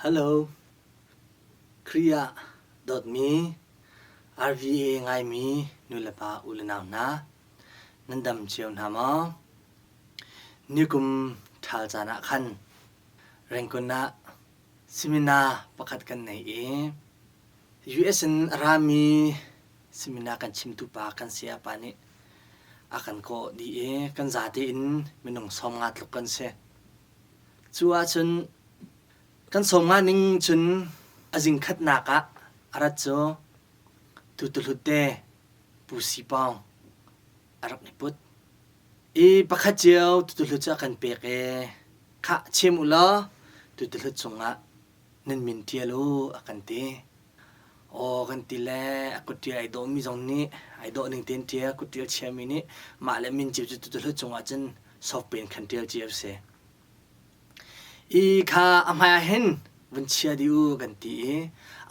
Hello. Khrih ah dawtmi RVA ngaimi nulepa u le nau hna, nan dam cio hna maw? Nikum ṭhal caan ah khan Rangoon ah seminar pakhat kan nei i US in a rami seminar kan chimtu pa kan sayapa nih a kan kawh dih i kan zate in minung 50 tluk kan si. Cu ahcun kan 50 ning cun a zing khatnak ah a rat cu tutuhlut te Pu Sipawng a rak i put. I pakhat cio tutuhlut cu a kan pek i khah chim u law tutuhlut cungah nan min ṭial u a kan ti. Aw kan ti le a kut ṭial ai dawhmi zong nih ai dawh ning tein ṭial, kut ṭial chiami nih mah le min cio cu tutuhlut cungah cun sawkpen khan ṭial cio si. I kha a hmai ah hin vun chia dih u kan ti i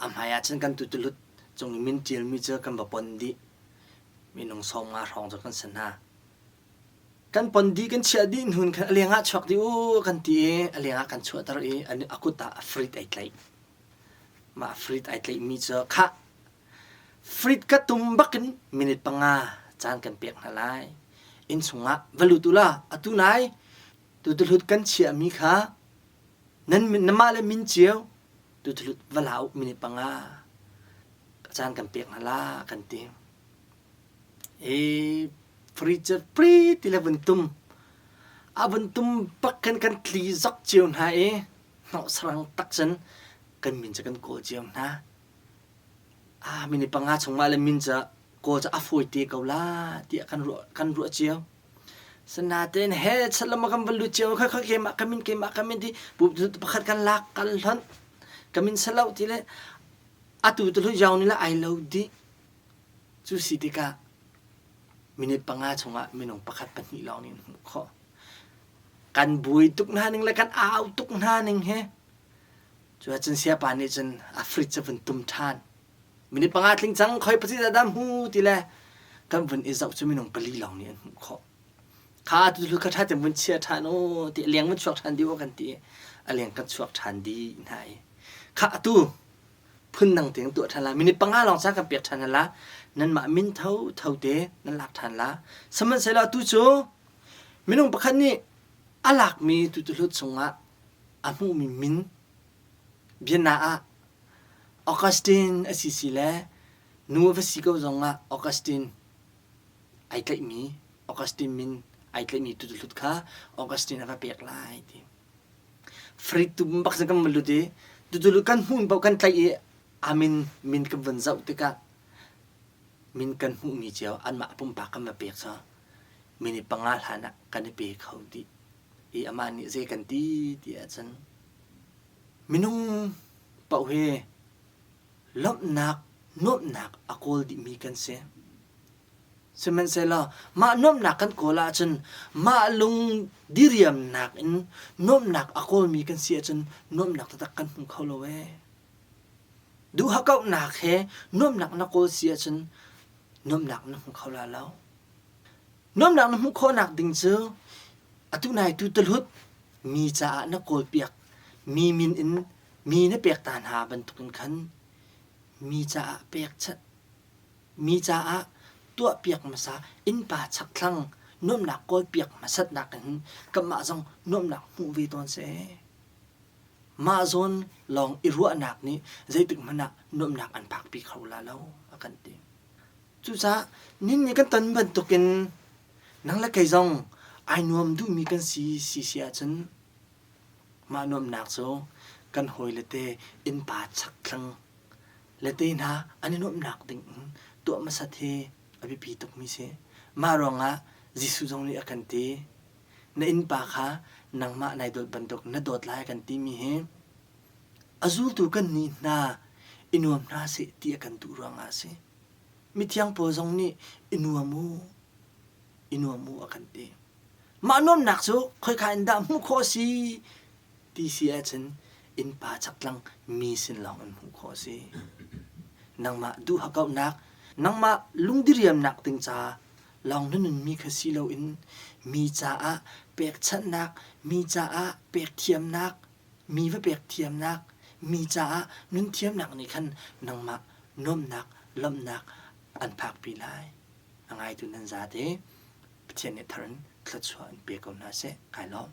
a hmai ah cun kan tutuhlut cung i min ṭialmi cu kan va pon dih. Minung 50 hrawng cu kan si hna. Kan pon dih kan chiah dih hnun khan a leng ah chuak dih u kan ti i a leng ah kan chuahter i a kut ah a frit ai tlaih. Mah frit ai tlaihmi cu khah frit ka tum bakin minute panga caan kan pek hna lai. Inn chungah va lut u law atu nai tutuhlut kan chiahmi kha nan namah le min cio tutuhlut va la u minute panga caan kan pek hna la kan ti. I free cu free ti le vun tum. A vun tum bak khan kan tli zok cio hna i hnawh sarang tak cun kan min cu kan kawl cio hna. Ah minute panga chung mah le min cu kawl cu a fawi te ko la tiah kan ruah kan ruah cio. Sanatein he chalama kan van lut cio kha kha keimah ka min keimah ka min ti bu pakhat kan lak kan hlonh ka min salo ti le atu tu hlu yau ni la ai lo dih. Cu si tikah minute panga chungah minung pakhat pahnih lawng nih an hmuh khawh. Kan buai tuk hna ning le kan au tuk hna ning hi cu ahcun siapa nih cun a fridge a vun tum ṭhan. Minute panga tling cang khoi pasi dah dah hmu ti le kan vun i zoh cu minung pali lawng nih an hmuh khawh. Kha tu kha ṭha tein vun chia ṭhan u ti a leng vun chuak ṭhan dih u kan ti i a leng kan chuak ṭhan dih hna i kha atu phundang tein tuah ṭhan la minute panga lawng caan kan pek ṭhan la nanmah min tho tho te nan lak ṭhan la sihmanhsehlaw tu cu minung pakhat nih a lakmi tutuhlut chungah a hmuhmi min biana ah Augustine a si si le nu a va si ko zongah Augustine ai tlaihmi Augustine min ai tlaihmi tutuhlut kha Augustine a va pek lai ti Fritum bak cun kan van lut i tutulu kan hmuh paoh kan tlaih i a min min kan van zoh tikah min kan hmuhmi cio anmah pumpak kan va pek cu minute panga hlan ah kan i pe kho dih i amah nih zei kan ti ti ahcun minung paoh hi lawmhnak nuamhnak a kawl dihmi kan si. Sihmanhsehlaw mah nuamhnak kan kawl ahcun mah lung diriamnak in nuamhnak a kawlmi kan si ahcun nuamhnak taktak kan hmu kho lo ee. Duhhakauhnak he nuamhnak na kawl si ahcun nuamhnak na hmu kho la lo. Nuamhnak na hmuh khawhnak ding cu atu nai tu tahlut mi caah na kawlpiak mi min in mi na pek ta hna bantukin khan mi caah pekchanh Mi caah tuahpiak hmasa innpa chakthlang nuamhnak kawlpiak hmasatnak in kanmah zong nuamhnak hmuh ve tawn seh. Mah zawn lawng i ruahnak nih zeitik hmanh ah nuamhnak an phakpi kho la lo a kan ti. Cucaah nin nih kan ton bantukin nang le kei zong ai nuam duhmi kan si si si ahcun mah nuamhnak cu kan hawile te innpa chakthlang le te hna an i nuamhnak ding in tuah hmasat hi a biapi tukmi si. Mah ruangah Jesuh zong nih a kan ti. Na innpa kha nangmah nai dawt bantuk na dawt lai a kan timi hi a zultu kan nih hna i nuam hna seh ti a kan duh ruangah a si. Mithiang Paul zong nih i nuam u, i nuam u a kan ti. Mah nuamhnak cu khoika in dah hmuh khawh a si ti si ahcun innpa chaktlang mi sin lawng in hmuh khawh a si. Nangmah duhhakauhnak, nangmah lungdiriamnak ding ca lawng na nunmi kha si loin mi caah pekchanhnak, mi caah pekthiamnak, mi va pekthiamnak, Mi caah nun thiamnak nih khan nangmah nuamhnak, lawmhnak an phakpi lai. A ngaitu nan zate Pathian nih thar in thluachuah in pe ko hna seh. Kai lawm.